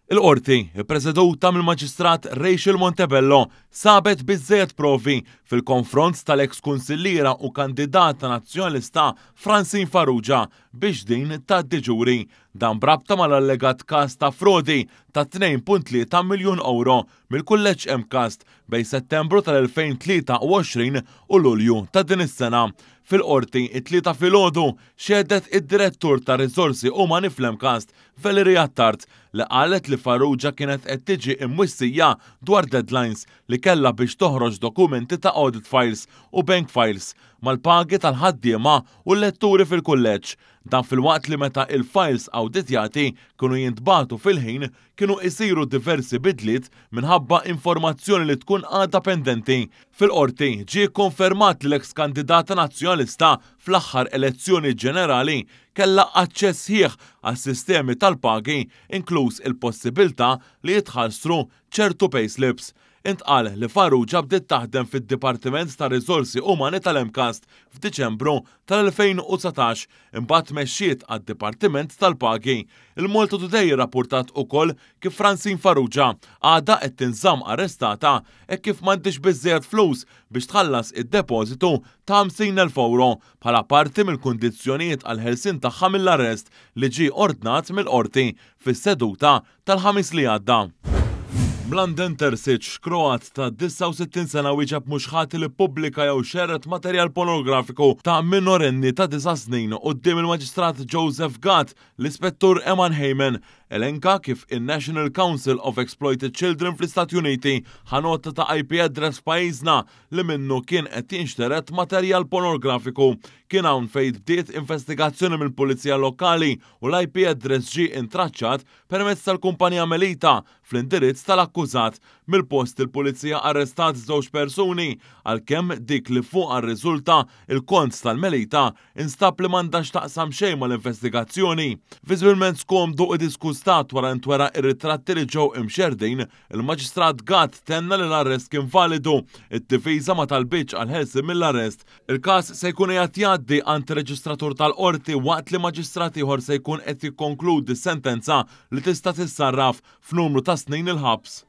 Il-Qorti, ippreseduta mill-Maġistrat Rachel Montebello, sabet biżżejjed provi fil-konfront tal-eks kunsilliera u kandidata Nazzjonalista Francine Farrugia biex din tgħaddi ġuri. Dan b'rabta mal-allegat każ ta' frodi ta' 2.3 miljun ewro mill-Kulleġġ MCAST bejn Settembru tal-2023 u Lulju ta' din is-sena. Fil-Qorti, it-Tlieta filgħodu, xehdet id-Direttur tar-Riżorsi Umani fl-MCAST, Valerie Attard, li qalet li Farrugia kienet qed tiġi imwissija dwar deadlines li kellha biex toħroġ dokumenti ta' audit files u bank files mal-pagi tal-ħaddiema u l-letturi fil-kulleġġ. Dan filwaqt li meta il-files awditjati kienu jintbagħtu fil-ħin kienu isiru diversi bidliet minħabba informazzjoni li tkun għadha pendenti. Fil-Qorti ġie kkonfermat li l-eks kandidata Nazzjonalista fl-aħħar elezzjoni ġenerali kellha aċċess sħiħ għas-sistemi tal-pagi inkluż il-possibilità li jitħassru ċertu payslips. Intqal li Farrugia bdiet taħdem fid-Dipartiment tar-Riżorsi Umani tal-MCAST f'Diċembru tal-2019 imbagħad tmexxiet għad-Dipartiment tal-Pagi. Il-Malta Today irrappurtat ukoll kif Francine Farrugia għadha qed tinżamm arrestata hekk kif m'għandhiex biżżejjed flus biex tħallas id-depożitu ta' 50,000 ewro bħala parti mill-kundizzjonijiet għall-ħelsien tagħha mill-arrest li ġie ordnat mill-Qorti fis-seduta tal-Ħamis li għadda. Mladen Terzic, Kroat ta' 69 sena wieġeb mhux ħati li ppubblika jew xerred materjal pornografiku ta' minorenni ta' disa' snin quddiem il-Maġistrat Joseph Gatt. L-Ispettur Eman Heyman elenka kif in-National Council of Exploited Children fl-Istati Uniti ħa nota ta' IP address f'pajjiżna li minnu kien qed jinxtered materjal pornografiku. Kien hawn fejn bdiet investigazzjoni mill-Pulizija Lokali u l-IP address ġie intraċċat permezz tal-kumpanija Melita fl-indirizz tal-akkużat. Mill-post il-Pulizija arrestat żewġ persuni għalkemm dik li fuqha rriżulta il-kont tal-Melita instab li m'għandha x'taqsam xejn mal-investigazzjoni. Viżibilment skomdu u diskustat wara ntwera ir-ritratti li ġew imxerdin, il-Maġistrat Gatt tenna li l-arrest kien validu. Id-difiża ma talbitx għal ħelsien mill-arrest. Il-każ se jkun qiegħed jgħaddi għand reġistratur tal-qorti waqt li maġistrat ieħor se jkun qed jikkonkludi sentenza li tista' tissarraf f'numru ta' snin il-ħabs.